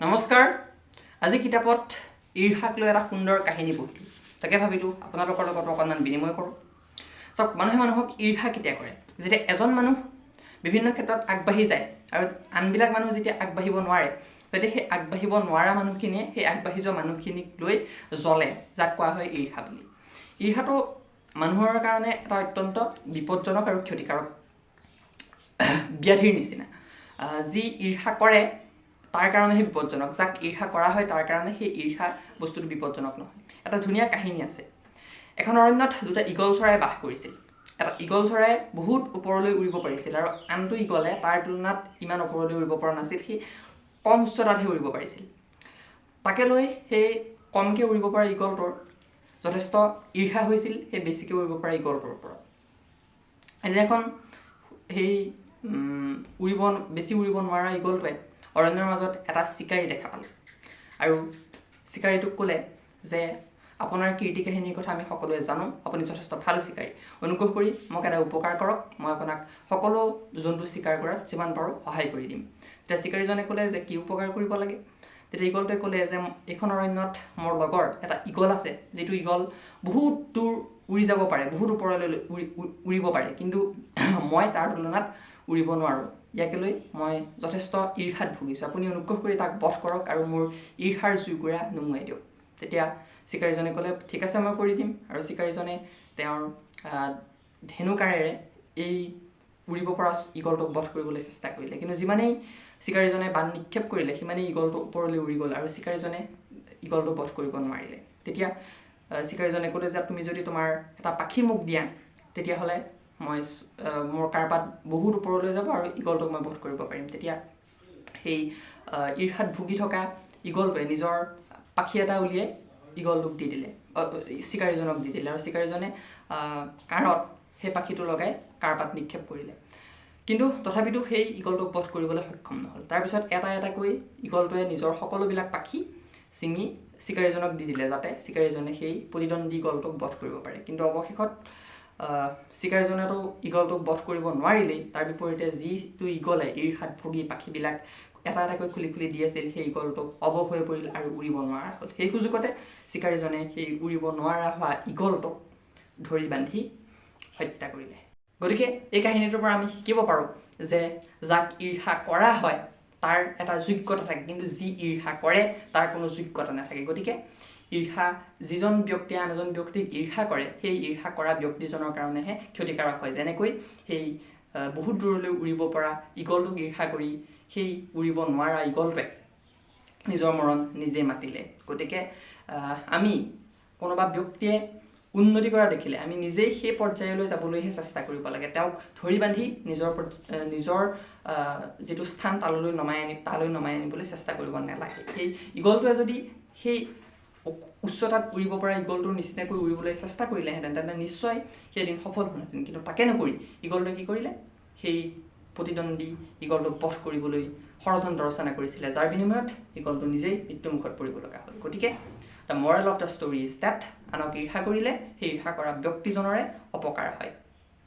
নমস্কাৰ। আজি কিতাপত ঈৰ্ষাক লৈ এটা সুন্দৰ কাহিনী পঢ়িলোঁ, তাকে ভাবিলোঁ আপোনালোকৰ লগত অকণমান বিনিময় কৰোঁ। চাওক, মানুহে মানুহক ঈৰ্ষা কেতিয়া কৰে? যেতিয়া এজন মানুহ বিভিন্ন ক্ষেত্ৰত আগবাঢ়ি যায় আৰু আনবিলাক মানুহ যেতিয়া আগবাঢ়িব নোৱাৰে, তেতিয়া সেই আগবাঢ়িব নোৱাৰা মানুহখিনিয়ে সেই আগবাঢ়ি যোৱা মানুহখিনিক লৈ জ্বলে, যাক কোৱা হয় ঈৰ্ষা বুলি। ঈৰ্ষাটো মানুহৰ কাৰণে এটা অত্যন্ত বিপদজনক আৰু ক্ষতিকাৰক ব্যাধিৰ নিচিনা। যি ঈৰ্ষা কৰে তাৰ কাৰণেহে বিপদজনক, যাক ঈৰ্ষা কৰা হয় তাৰ কাৰণে সেই ঈৰ্ষা বস্তুটো বিপদজনক নহয়। এটা ধুনীয়া কাহিনী আছে। এখন অৰণ্যত দুটা ঈগল চৰাই বাস কৰিছিল। এটা ঈগল চৰাই বহুত ওপৰলৈ উৰিব পাৰিছিল আৰু আনটো ঈগলে তাৰ তুলনাত ইমান ওপৰলৈ উৰিব পৰা নাছিল, সি কম উচ্চতাতহে উৰিব পাৰিছিল। তাকে লৈ সেই কমকৈ উৰিব পৰা ঈগলটোৰ যথেষ্ট ঈৰ্ষা হৈছিল সেই বেছিকৈ উৰিব পৰা ঈগলটোৰ ওপৰত। এদিনাখন সেই উৰিব বেছি উৰিব নোৱাৰা ঈগলটোৱে অৰণ্যৰ মাজত এটা চিকাৰী দেখা পালে আৰু চিকাৰীটোক ক'লে যে আপোনাৰ কীৰ্তি কাহিনীৰ কথা আমি সকলোৱে জানো, আপুনি যথেষ্ট ভাল চিকাৰী, অনুগ্ৰহ কৰি মোক এটা উপকাৰ কৰক, মই আপোনাক সকলো জন্তু চিকাৰ কৰাত যিমান পাৰোঁ সহায় কৰি দিম। তেতিয়া চিকাৰীজনে ক'লে যে কি উপকাৰ কৰিব লাগে? তেতিয়া ঈগলটোৱে ক'লে যে এইখন অৰণ্যত মোৰ লগৰ এটা ঈগল আছে, যিটো ঈগল বহুত দূৰ উৰি যাব পাৰে, বহুত ওপৰলৈ উৰিব পাৰে, কিন্তু মই তাৰ তুলনাত উৰিব নোৱাৰোঁ। ইয়াকে লৈ মই যথেষ্ট ঈৰ্ষাত ভুগিছোঁ, আপুনি অনুগ্ৰহ কৰি তাক বধ কৰক আৰু মোৰ ঈৰ্ষাৰ জুইকুৰা নুমুৱাই দিয়ক। তেতিয়া চিকাৰীজনে ক'লে ঠিক আছে, মই কৰি দিম। আৰু চিকাৰীজনে তেওঁৰ ধেনুকাঁড়েৰে এই উৰিব পৰা ঈগলটোক বধ কৰিবলৈ চেষ্টা কৰিলে, কিন্তু যিমানেই চিকাৰীজনে বাণ নিক্ষেপ কৰিলে সিমানেই ঈগলটো ওপৰলৈ উৰি গ'ল আৰু চিকাৰীজনে ঈগলটো বধ কৰিব নোৱাৰিলে। তেতিয়া চিকাৰীজনে ক'লে যে তুমি যদি তোমাৰ এটা পাখি মোক দিয়া, তেতিয়াহ'লে মই মোৰ কাঁড়পাত বহুত ওপৰলৈ যাব আৰু ঈগলটোক মই বধ কৰিব পাৰিম। তেতিয়া সেই ঈৰ্ষাত ভুগি থকা ঈগলটোৱে নিজৰ পাখি এটা উলিয়াই ঈগলটোক দি দিলে, চিকাৰীজনক দি দিলে আৰু চিকাৰীজনে কাঁড়ত সেই পাখিটো লগাই কাঁড়পাত নিক্ষেপ কৰিলে, কিন্তু তথাপিতো সেই ঈগলটোক বধ কৰিবলৈ সক্ষম নহ'ল। তাৰপিছত এটা এটাকৈ ঈগলটোৱে নিজৰ সকলোবিলাক পাখি ছিঙি চিকাৰীজনক দি দিলে, যাতে চিকাৰীজনে সেই প্ৰতিদ্বন্দ্বী ঈগলটোক বধ কৰিব পাৰে। কিন্তু অৱশেষত চিকাৰীজনেতো ঈগলটোক বধ কৰিব নোৱাৰিলেই, তাৰ বিপৰীতে যিটো ঈগলে ঈৰ্ষাত ভুগি পাখিবিলাক এটা এটাকৈ খুলি খুলি দি আছিল, সেই ঈগলটো অৱশ হৈ পৰিল আৰু উৰিব নোৱাৰা হ'ল। সেই সুযোগতে চিকাৰীজনে সেই উৰিব নোৱাৰা হোৱা ঈগলটোক ধৰি বান্ধি হত্যা কৰিলে। গতিকে এই কাহিনীটোৰ পৰা আমি শিকিব পাৰোঁ যে যাক ঈৰ্ষা কৰা হয় তাৰ এটা যোগ্যতা থাকে, কিন্তু যি ঈৰ্ষা কৰে তাৰ কোনো যোগ্যতা নাথাকে। গতিকে ঈৰ্ষা যিজন ব্যক্তিয়ে আন এজন ব্যক্তিক ঈৰ্ষা কৰে, সেই ঈৰ্ষা কৰা ব্যক্তিজনৰ কাৰণেহে ক্ষতিকাৰক হয়। যেনেকৈ সেই বহুত দূৰলৈ উৰিব পৰা ঈগলটোক ঈৰ্ষা কৰি সেই উৰিব নোৱাৰা ঈগলটোৱে নিজৰ মৰণ নিজে মাতিলে। গতিকে আমি কোনোবা ব্যক্তিয়ে উন্নতি কৰা দেখিলে আমি নিজেই সেই পৰ্যায়লৈ যাবলৈহে চেষ্টা কৰিব লাগে। তেওঁক ধৰি বান্ধি নিজৰ যিটো স্থান তালৈ নমাই আনিবলৈ চেষ্টা কৰিব নালাগে। সেই ঈগলটোৱে যদি সেই উচ্চতাত উৰিব পৰা ঈগলটোৰ নিচিনাকৈ উৰিবলৈ চেষ্টা কৰিলেহেঁতেন, তেন্তে নিশ্চয় সেইদিন সফল হ'লহেঁতেন। কিন্তু তাকে নকৰি ঈগলটোৱে কি কৰিলে, সেই প্ৰতিদ্বন্দ্বী ঈগলটোক বধ কৰিবলৈ ষড়যন্ত্ৰ ৰচনা কৰিছিলে, যাৰ বিনিময়ত ঈগলটো নিজেই মৃত্যুমুখত পৰিব লগা হ'ল। গতিকে the moral of the story is that আনক ঈৰ্ষা কৰিলে সেই ঈৰ্ষা কৰা ব্যক্তিজনৰে অপকাৰ হয়,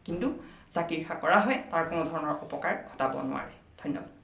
কিন্তু যাক ঈৰ্ষা কৰা হয় তাৰ কোনো ধৰণৰ অপকাৰ ঘটাব নোৱাৰে। ধন্যবাদ।